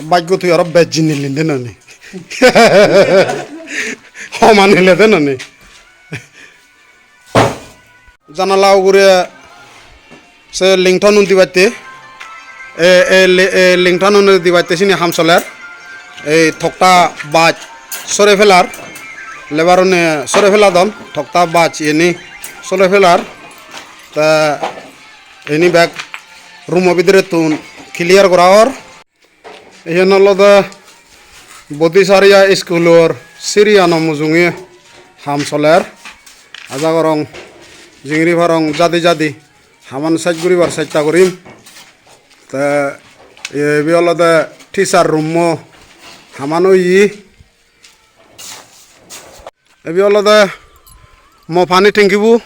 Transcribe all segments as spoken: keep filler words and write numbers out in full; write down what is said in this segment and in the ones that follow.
Bajjo tui aro bej jinni linde noni. Homa nile de noni. Janala ugure se lington un dibatte, e, e, li-, e, lington un dibatte sini ham soler. Ei tokta baj sore felar, labour une sore feladon, tokta baj iyeni sore felar. Te iyeni bek room o bidirettun clear gora or. Iyen olode Bodhichariya iskulor siriyano mujunge ham soler. Aja gorong jingiri parong jadi jadi haman sej guribar chesta gorim. Te ibe olode teacher room-o haman oye. Ibe olode mo pani tankibo.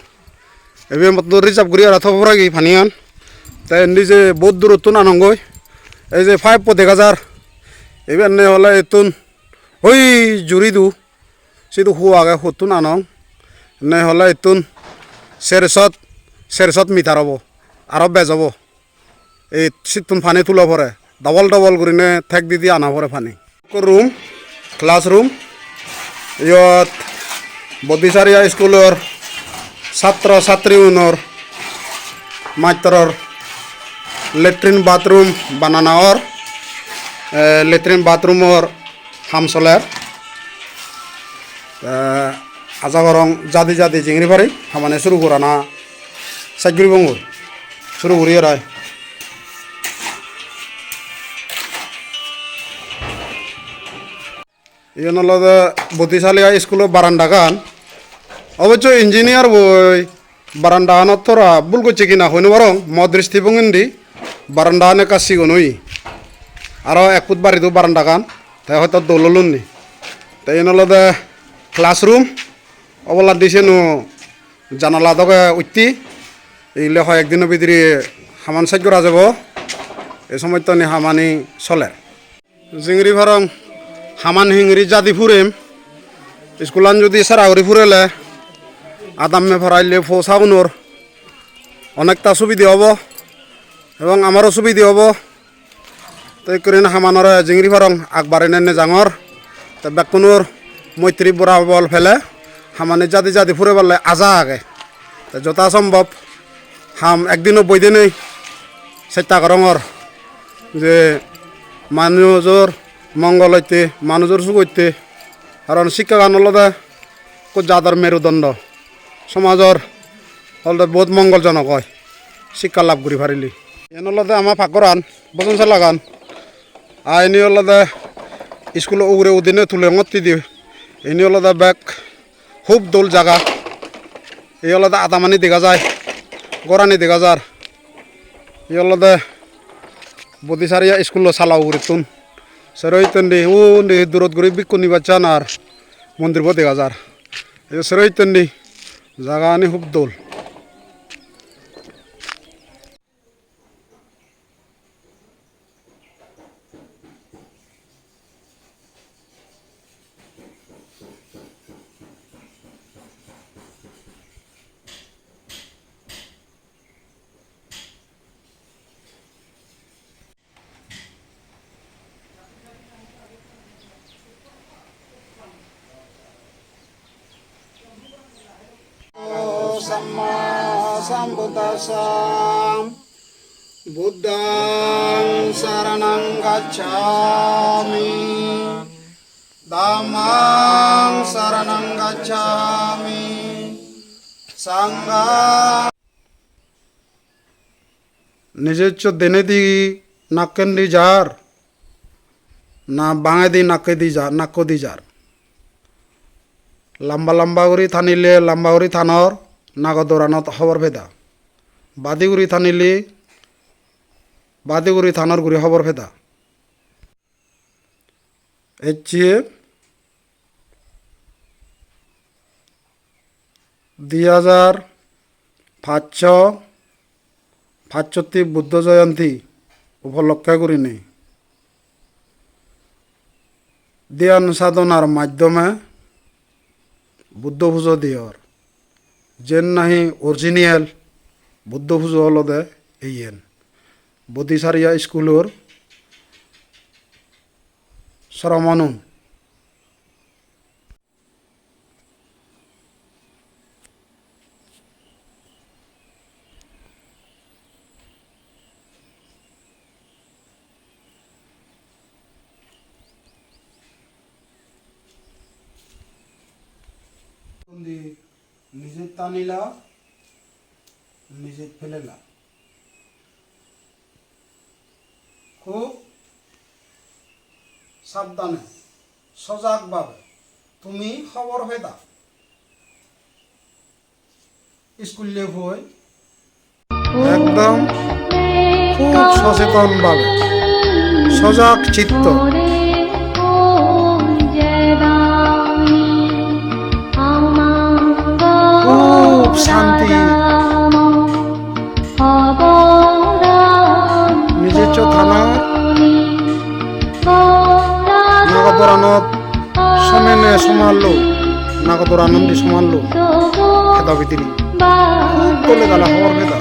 Ibe motto reserve guri aro thobo poregi paniyan. Te indi je bohut durottun anongoi. Ei je pipe-po dega jar. Ibe enne ole ittun oi juri du. Sidu huo age huottun anong. Enne ole ittun ser shot, ser shot meter obo. Aro bej obo. Ei sittun pani tulo pore, double double gurine tek di di ana pore pani. Ekko room, classroom, iyot Bodhichariya iskulor satro satriunor mastoror latrine bathroom banana or, eh, latrine bathroomor ham soler. Te aja gorong jadi jadi jingiri pari hamani suru gorana sej guribongoi. Suru guri erai. Iyen olode Bodhichariya iskulo barandagan. Obossoi engineer boi barandaganot tora bul gocche kina hoi no parong, mo dristibhongindi barandagan ekka sigon oye. Aro ek foot bari do barandagan, te hoito dol olunni. Te iyen olode classroom, oboladi siyeno janala doge utti. Ile hoyek dino bidire haman sej gora jebo. Ei somottoni hamani soler. Jingiri parong haman hingiri jadi purem. Iskulan judi sara guri purele adamme paraille po saunor onekta subide obo ebong amaro subide obo. Te ekkurin hamanore jingiri parong ag barinei nejangor. Te bekkunor moitri borabol pele hamani jadi jadi pureballe aja age. Te jota sombhob ham ekdino boidenei chesta gorongor je manujor mongol oitte, manujor suk oitte. Karon sikkagan olode ekko jador merudondo, somajor olode bahut mongoljonok oi sikka lab guri parile. Iyen olode ama pakgoran, bojon salagan. Aa, ini olode iskulo ugure udine tulengotte di. Ini olode bek hub dol jaga. Ei olode adamani dega jai, gorani dega jar. Ei olode Bodhichariya iskulo sala ugurettun. Sero hittendi undi durot guri bikkuni bachan ar mondirbo dega jar. Ei sero hittendi jagani hub dol. Sammasambuddhassa. Buddhaṃ saraṇaṃ gacchāmi. Dhammaṃ saraṇaṃ gacchāmi. Saṅghaṃ. Nijeccho denedi nakkendi jar, na bangedi nakkedi jar, nakkodi jar. Lamba lamba guri tanile lamba guri tanor, nago doranot hobor peda. Badi guri tanile badi guri tanor guri hobor peda. Ecche di hajar pachsho pachsotti Buddho Joyonti upolokke gurinei dhyan sadhonar maddhome Buddho pujo diyor. Jen nahi original Buddho pujo olode iyen. Bodhicariya iskulor sromonun. Undi nije tanila, nije pelela. Hub sabdane, sojak babe tumi hobor peda. Iskulle poi ekdom hub socheton babe, sojak chitto, hub santi. Nijesso thanot nagodoranot somene somallo, nagodoranundi somallo, hedo bidire hub dole dale hobor peda.